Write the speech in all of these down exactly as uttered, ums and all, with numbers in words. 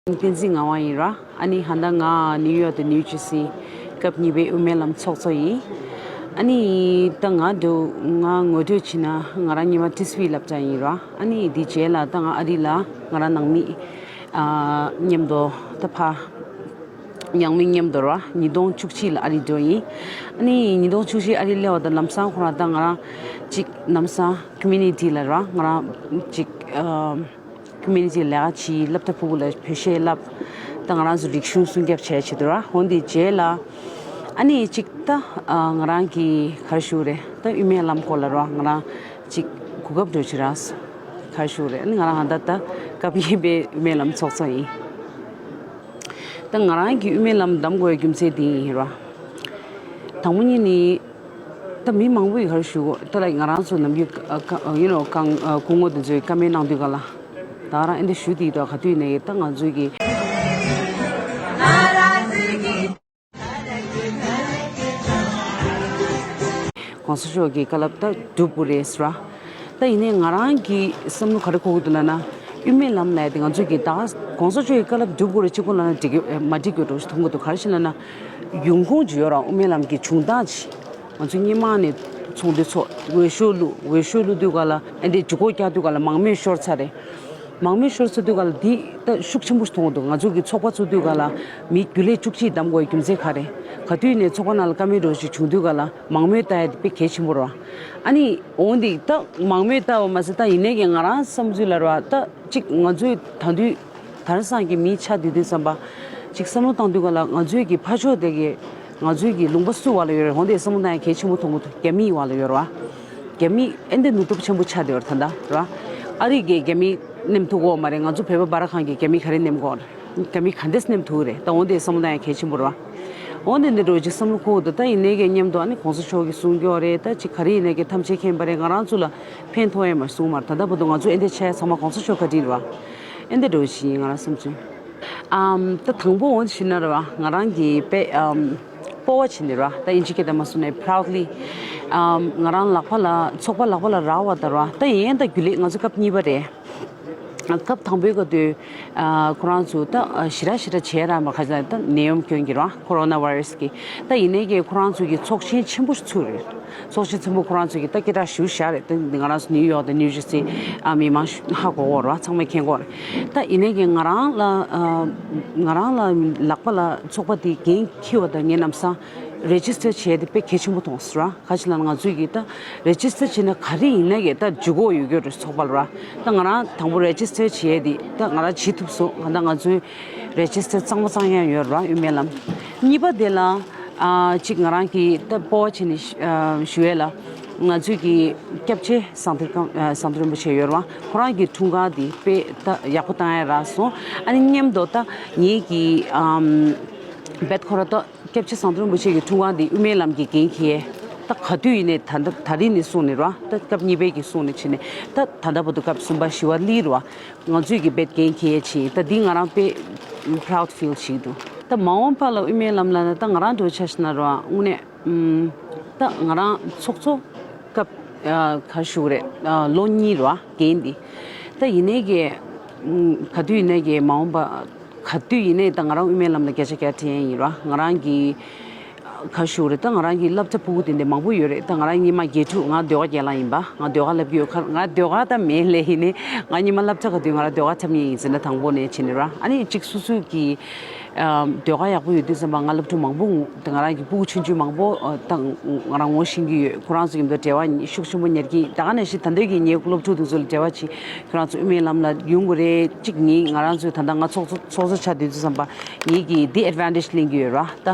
བསྟན་འཛིན་ངག་དབང་ཡིན་ར། ཨ་ནི་ཧ་ད་ང་ནིའུ་ཡོག་དང་ནིའུ་ཇར་སི་སྐབས་གཉིས་པའི་དབུ་མའི་ལམ་ཚོགས་གཙོ་ཡིན། ཨ་ནི་ད་ང་འདུག་ང་ངོ་སྤྲོད་བྱས་ན་ང་རང་སྔོན་མ་ཊི་སི་ཝི་སློབ་གྲྭ་ཡིན་ར། ཨ་ནི་དེ་རྗེས་ལ་ད་ང་ཨ་རི་ལ་ང་རང་ནང་མི་ཨ་མཉམ་དུ་ད་ཕ་ཡང་མི་མཉམ་དུ་ར་ཉིས་སྟོང་བཅུ་གཅིག་ལ་ཨ་རི་འགྲོ་ཡིན། ཨ་ནི་ཉིས་སྟོང་བཅུ་གཅིག་ཨ་རི་སླེབས་པ་དང་ལམ་སང་ཁོ་རང་ད་ང་རང་ཅིག་ལམ་སང་ཀོ་མུ་ནི་ཊི་ལ་ར་ང་རང་ཅིག་ཨ། ཀོ་མུ་ནི་ཊི་ལས་ཀ་བྱེད། སློབ་གྲྭ་ཕྲུ་གུ་ལ་བོད་གཞས་བསླབ། ད་ང་རང་ཚོ་རིག་གཞུང་སྲུང་སྐྱོབ་བྱས་བྱེད་དུ་ར། འོན་ཏེ་རྗེས་ལ་ཨ་ནི་གཅིག་ད་ང་རང་གི་ག་རེ་ཞུ་རེད། ད་དབུ་མའི་ལམ་སྐོར་ལ་ར་ང་རང་གཅིག་གོ་སྐབས་འགྲོ་བྱེད་ར། ག་རེ་ཞུ་རེད། ཨ་ནི་ང་རང་ཧ་ད་ད་སྐབས་གཉིས་པའི་དབུ་མའི་ལམ་ཚོགས་གཙོ་ཡིན། ད་ང་རང་གི་དབུ་མའི་ལམ་བདམས་དགོས་རྒྱུ་མཚན་དེ་ཡིན་ར། དང་པོ་ཉིད་ནི། ད་མི་མང་པོ་ཡིས་ག་རེ་ཞུ་གོ། ད་ལ་ང་རང་ཚོ་ནམ་རྒྱུན་ཡིན་ནོ་གང་སྐུ་ངོ་དེ་ཚོའི་བཀའ་མོལ་གནང་དུས་ག་ལ། ད་རང་ཨེ་འདྲ་ཞུ་དེ་ཡིན་དོ་ག་དུས་ནས་ད་ང་ཚོའི་གི་༸གོང་ས་མཆོག་གི་བཀའ་སློབ་ད་སྒྲུབ་དགོས་རེད་ཟེར་བ། ད་ཡིན་ནའི་ང་རང་གི་བསམ་བློ་ག་རེ་འཁོར་གི་འདུག་ལབ་ན། དབུ་མའི་ལམ་ལབ་ཡ་དེ་ང་ཚོས་ཀྱི་ད་༸གོང་ས་མཆོག་གི་བཀའ་སློབ་སྒྲུབ་དགོས་རེད་གཅིག་པོ་ལབ་ན་འགྲིག་གི་མ་འགྲིག་གི་འགྲོ་ཞིག་མཐོང་གི་འདུག་ག་རེ་ཞིག་ལབ་ན། ཡོང་ཁུངས་ཅིག་ཡོད་ར། དབུ་མའི་ལམ་གྱི་བྱུང་སྟངས་ཅིག་ང་ཚོ་སྔོན་མ་ནས་ཚོགས་འདུ་ཚོགས། འོས་ཤོག་བླུགས། འོས་ཤོག་བླུགས་དུས་ག་ལ་ཨ་འདི་འཇུག་སྒོ་བཀྱག་དུས་ག་ལ་མང་མོས་ཤོར་ཚར་རེད། མང་མོས་ཤོར་ཚར་དུས་ག་ལ་འདི་ད་ཤུགས་ཆེན་པོ་ཞིག་མཐོང་གི་འདུག་ང་ཚོ་གི་ཚོགས་པ་བཙུགས་དུས་ག་ལ་མི་རྒྱུན་ལས་བཅུ་གཅིག་བདམས་དགོས་རྒྱུ་མཚན་ག་རེ། ག་དུས་ནས་ཚོགས་པ་ནང་ལ་བཀའ་མོལ་འདྲ་ཞིག་བྱུང་དུས་ག་ལ་མང་མོས་ལྟ་ཡ་དེ་དཔེ་གལ་ཆེན་པོ་རེད་བ། ཨ་ནི་འོན་ཏེ་ད་མང་མོས་ལྟ་བ་མ་ཟད་ད་ཡིན་ནའི་གི་ང་རང་བསམ་ཚུལ་ལ་རེད་བ། ད་གཅིག་ང་ཚོས་ད་དུས་དེང་སང་གི་མི་ཆགས་དུས་དུས་བསམ་པ་གཅིག་བསམ་བློ་བཏང་དུས་ག་ལ་ང་ཚོའི་གི་ཕར་ཕྱོགས་དེ་གི་ང་ཚོའི་གི་ལུང་པ་སུ་བ་ལ་ཡོད་རེད། འོན་ཏེ་བསམ་བློ་བཏང་ཡ་གལ་ཆེན་པོ་མཐོང་གི་འདུག་རྒྱ་མི་བ་ལ་ཡོད་རེད་བ། རྒྱ་མི་ཨེ་འདི་ནུས་སྟོབས་ཆེན་པོ་ཆགས་བསྡད་ཡོད་རེད་ད་ལྟ་ར། ཨ་རི་གི་རྒྱ་མི་ནེམ་ཐུབ་གོ་མ་རེད། ང་ཚོ་བོད་པ་སྦ་ར་ཁང་གི་རྒྱ་མི་ག་རེ་ནེམ་གོ་རེད། རྒྱ་མི་ག་འདྲས་ནེམ་ཐུབ་རེད། ད་འོན་ཏེ་བསམ་བློ་བཏང་ཡ་གལ་ཆེན་པོ་རེད་བ། འོན་ཏེ་འདི་འགྲོ་ཅིག་བསམ་བློ་འཁོར་འདུག་ད་ཡིན་ནའི་གི་མཉམ་དུ་ཨ་ནི་གོང་ས་མཆོག་གི་གསུང་སྐྱོར་རེད། ད་ཅིག་ག་རེ་ཡིན་ནའི་གི་ཐམས་ཅད་མཁྱེན་པ་རེད། ང་རང་ཚོ་ལ་ཕན་ཐོགས་ཡ་མ་གསུང་མ་རེད། ད་ལྟ་བར་དུ་ང་ཚོ་ཨེ་འདྲས་ཆགས་ཡ་ཚང་མ་གོང་ས་མཆོག་བཀའ་དྲིན་རེད་བ། ཨེ་འདྲས་འགྲོ་ཞིག་ཡིན་ང་རང་བསམ་ཚུལ། ཨམ། ད་དང་པོ་འོང་ཞུས་ན་རེད་བ། ང་རང་གི་དཔེ་ཨམ། སྤོབས་པ་བྱས་ནས་རེད་བ། ད་ཨིན་ཇི་སྐད་དུ་མ་སོང་ནས་proudly ཨམ། ང་རང་ལག་པ་ལ་ཚོགས་པ་ལག་པ་ལ་རག་པ་དང་རེད་བ། ད་ཡིན་ཡང་ད་རྒྱུན་ལས་ང་ཚོ་སྐབས་གཉིས་པ་རེད། སྐབས་དང་པོའི་སྐབས་དུས་ཨ། ཁོ་རང་ཚོ་ད་ཨ། ཞེ་དྲག་ཞེ་དྲག་བྱས་ར་མ་ཁ་ཅིག་ད་ནད་ཡམས་སྐྱོན་གྱི་རེད་བ། ཁོ་རོ་ན་ཝེ་ར་སི་གི། ད་ཡིན་ནའི་གི་ཁོ་རང་ཚོ་གི་ཚོགས་ཆེན་ཆེན་པོ་ཞིག་ཚུགས་རེད། ཚོགས་ཆེན་ཆེན་པོ་ཁོ་རང་ཚོ་གི་ད་སྐད་གྲགས་ཞེ་པོ་བཞག་རེད། ད་ང་རང་ཚོ་ནིའུ་ཡོག་དང་ནིའུ་ཇར་སི་ཨ། མི་མང་ཧ་གོ་གོ་ར། ཚང་མས་མཁྱེན་གོ་རེད། ད་ཡིན་ནའི་གི་ང་རང་ལ་ཨ། ང་རང་ལ་ལག་པ་ལ་ཚོགས་པ་དེ་འགན་འཁྱེར་བ་དང་ངས་ལམ་སང་རེ་ཇི་སི་ཊར་བྱས་ཏེ་དཔེ་གལ་ཆེན་པོ་མཐོང་སོང་ར། ག་ཅི་ལབ་ན་ང་ཚོས་གི་ད་རེ་ཇི་སི་ཊར་བྱས་ན་ག་རེ་ཡིན་ནའི་གི་ད་འཇུག་སྒོ་ཡོད་རྒྱུ་རེད་ཚོགས་པ་ལ་ར། ད་ང་རང་དང་པོ་རེ་ཇི་སི་ཊར་བྱས་ཏེ་ད་ང་རང་བྱེད་ཐུབ་སོང་། ད་ང་ཚོའི་རེ་ཇི་སི་ཊར་གཙང་མ་གཙང་ཡང་ཡོད་ར། དབུ་མའི་ལམ། གཉིས་པ་དེ་ལ་ཨ། གཅིག་ང་རང་གི་ད་སྤོབས་པ་བྱས་ནས་ཨ། ཞུ་ཡས་ལ། ང་ཚོས་ཀྱི་སྐྱབས་རྗེ་ཟམ་གདོང་ཨ། ཟམ་གདོང་རིན་པོ་ཆེ་ཡོད་རེད་བ། ཁོ་རང་གི་འཁྲུངས་སྐར་འདི་དཔེ་ད་ཡག་པོ་བཏང་ཡ་རག་སོང་། ཨ་ནི་མཉམ་དུ་ད་ངེད་ཀྱི་ཨམ། བེད་ཁོ་ར་ད་སྐྱབས་རྗེ་ཟམ་གདོང་རིན་པོ་ཆེ་གི་འཁྲུངས་སྐར་འདི་དབུ་མའི་ལམ་གྱི་འགན་འཁྱེར་ཡས་ད་ག་དུས་ཡིན་ནའི་ད་ད་རིང་ནས་བཟུང་ནས་རེད་བ། ད་སྐབས་གཉིས་པའི་གི་བཟུང་ནས་ཕྱིན་ནས་ད་ད་ལྟ་བར་དུ་སྐབས་གསུམ་པ་བཞི་པ་སླེབས་རེད་བ། ང་ཚོས་ཀྱི་བེད་འགན་འཁྱེར་ཡས་ཕྱིན། ད་འདི་ང་རང་དཔེ་proud feel བྱེད་ཀྱི་འདུག་ད་མ་འོངས་པ་ལ་དབུ་མའི་ལམ་ལ་ན་ད་ང་རང་འདྲ་བོ་ཆ་བཞག་ན་རེད་བ། དངོས་གནས། ཨུམ། ད་ང་རང་ཚོགས་གཙོ་སྐབས་ཨ། ག་རེ་ཞུ་དགོས་རེད། ཨ། ལོ་གཉིས་རེད་བ་འགན་འདི། ད་ཡིན་ནའི་གི་ཨུམ། ག་དུས་ཡིན་ནའི་གི་མ་འོངས་པ་ག་དུས་ཡིན་ནའི་ད་ང་རང་དབུ་མའི་ལམ་ལ་བརྒྱ་ཆ་བརྒྱ་འཐེན་ཡ་ཡིན་རེད་བ། ང་རང་གི་ག་རེ་ཞུ་དགོས་རེད། ད་ང་རང་གི་སློབ་གྲྭ་ཕྲུ་གུ་དེ་འདྲ་མང་པོ་ཡོད་རེད། ད་ང་རང་སྔོན་མ་དགེ་ཕྲུག་ང་ཟློས་གར་རྒྱག་ལ་ཡིན་པ། ང་ཟློས་གར་སློབ་ཀྱི་ཡོད་ཁ། ང་ཟློས་གར་ད་མེད་ལས་ཡིན་ནའི་ང་སྔོན་མ་སློབ་གྲྭ་ག་དུས་ང་རང་ཟློས་གར་འཁྲབ་མཁན་ཡིན་ཟེར་ན་དང་པོ་ནས་བྱས་ནས་རེད་བ། ཨ་ནི་གཅིག་སོ་སོ་གི་ཨ། ཟློས་གར་ཡག་པོ་ཡོད་དུས་ཙམ་པ་ང་སློབ་ཕྲུག་མང་པོ་ངོ་། ང་རང་གི་སྤུ་གུ་ཆུང་ཆུང་མང་པོ་ཨ། ད་ང་རང་ངོ་ཤེས་ཀྱི་ཡོད། ཁོ་རང་ཚོ་མཉམ་དུ་འབྲེལ་བ་ཤུགས་ཆེན་པོ་ཉར་གྱི་ཡིན། ད་ག་ནང་བཞིན་ད་ལྟའི་གི་ངའི་སློབ་ཕྲུག་དེ་ཚོ་ལ་འབྲེལ་བ་བྱེད། ཁྱོད་རང་ཚོ་དབུ་མའི་ལམ་ལ་ཡོང་དགོས་རེད། གཅིག་ངས་ང་རང་ཚོས་ད་ལྟ་ང་ཚོགས་གཙོ་ཚོགས་གཙོ་ཆགས་དུས་ཙམ་པ་ངེད་ཀྱིས་འདི་ཨེཌ་ཝན་ཊེཇ་ལེན་གྱི་ཡོད་ར། ད་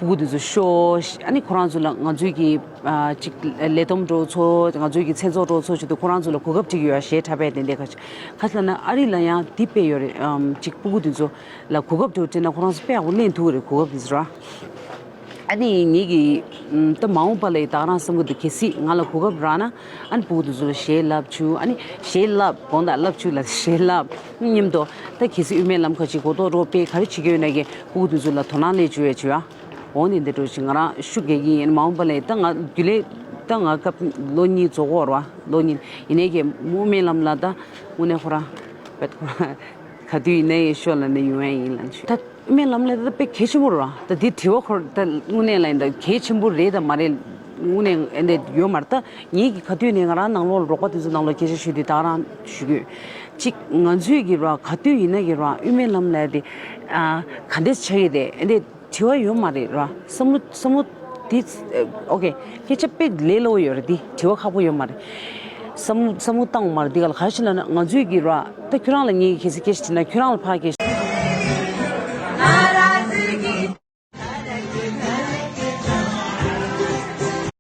སྤུ་གུ་དེ་ཚོ་ཤོག་ཨ་ནི་ཁོ་རང་ཚོ་ལ་ང་ཚོའི་གི་ཨ། གཅིག་ལས་བསྡོམས་འགྲོ་ཚོ། ང་ཚོའི་གི་མཚན་ཚོགས་འགྲོ་ཚོ་བྱེད་དུས་ཁོ་རང་ཚོ་ལ་གོ་སྐབས་སྤྲད་ཀྱི་ཡོད་ར། གཞས་འཁྲབ་པའི་དེ་འདྲའི་ཁ་ཁ་ལབ་ན་ཨ་རི་ལ་ཡང་འདི་དཔེ་ཡོད་རེད། ཨམ། གཅིག་སྤུ་གུ་དེ་ཚོ་ལ་གོ་སྐབས་འགྲོ་སྤྲད་ན་ཁོ་རང་ཚོ་དཔེ་ཡག་པོ་ལེན་ཐུབ་ཀྱི་རེད། གོ་སྐབས་དེ་ཚོ་ར། ཨ་ནི་ངེད་ཀྱིས་ཨམ། ད་མ་འོངས་པ་ལ་ཡི་ད་ག་རང་བསམ་གྱི་འདུག་གལ་སྲིད་ང་ལ་གོ་སྐབས་རག་ན་ཨ་ནི་སྤུ་གུ་དེ་ཚོ་ལ་གཞས་བསླབ་བཅུག་ཨ་ནི་གཞས་བསླབ་དགོངས་དག་བསླབ་བཅུག་ལ་གཞས་བསླབ་མཉམ་དུ་ད་གལ་སྲིད་དབུ་མའི་ལམ་ཁ་ཅིག་གོ་རྟོགས་རོགས་དཔེ་ག་རེ་བྱེད་ཀྱི་ཡོད་ན་གི་སྤུ་གུ་དེ་ཚོ་ལ་དོ་སྣང་སླེབས་བཅུག་ཡ་བྱེད་ཡ། འོ་ནི་འདི་འདྲ་ཞིག་ང་རང་ཤུགས་རྒྱག་གི་ཡིན། མ་འོངས་པ་ལ་ད་ང་རྒྱུན་ལས་ད་ང་སྐབས་ལོ་གཉིས་རྫོགས་ཡོད་རེད་བ། ལོ་གཉིས་ཡིན་ནའི་གི་དབུ་མའི་ལམ་ལ་ད་དངོས་གནས་ཁོ་རང་བེད་ཁོ་རང་ ག་དུས་ཡིན་ནའི་ཤོག་ལབ་ནས་ཡོང་ཡ་ཡིན་ལབ་ཞུ། ད་དབུ་མའི་ལམ་ལ་ད་དཔེ་གལ་ཆེན་པོ་རེད་བ། ད་འདི་དྲི་བ་ཁོ་ད་དངོས་གནས་ལ་ཡིན་ད་གལ་ཆེན་པོ་རེད་ད་མ་རེད། དངོས་གནས་ཨེ་འདྲ་ཡོད་མ་རེད། ད་ངེད་ཀྱི་ག་དུས་ནས་ང་རང་ནང་ལོགས་ལ་རོགས་པ་དེ་ཚོ་ནང་ལོགས་སྐད་ཆ་ཞུས་དུས་ད་རང་ཞུ་གི་ཡོད། གཅིག་ང་ཚོས་ཀྱི་ར་ག་དུས་ཡིན་ན་གི་ར་དབུ་མའི་ལམ་ལ་དེ་ཨ་ག་འདྲས་ཆགས་ཀྱི་རེད། ཨེ་འདྲས་དྲི་བ་ཡོད་མ་རེད་ར། བསམ་བློ་བསམ་བློ་དེ་ཨོ་ཁེ་སྐད་ཆ་དཔེ་ལས་སླ་བོ་ཡོད་རེད། དེ་དྲི་བ་ཁག་པོ་ཡོད་མ་རེད། བསམ་བསམ་བློ་བཏང་མ་རེད། དེ་ག་ལ་ག་རེ་ཞིག་ལབ་ན་ང་ཚོས་ཀྱི་ར་ད་ཁྱོད་རང་ལ་ངས་གལ་སྲིད་སྐད་ཆ་དྲིས་ན་ཁྱོད་རང་ལ་ཕར་སྐད་ཆ།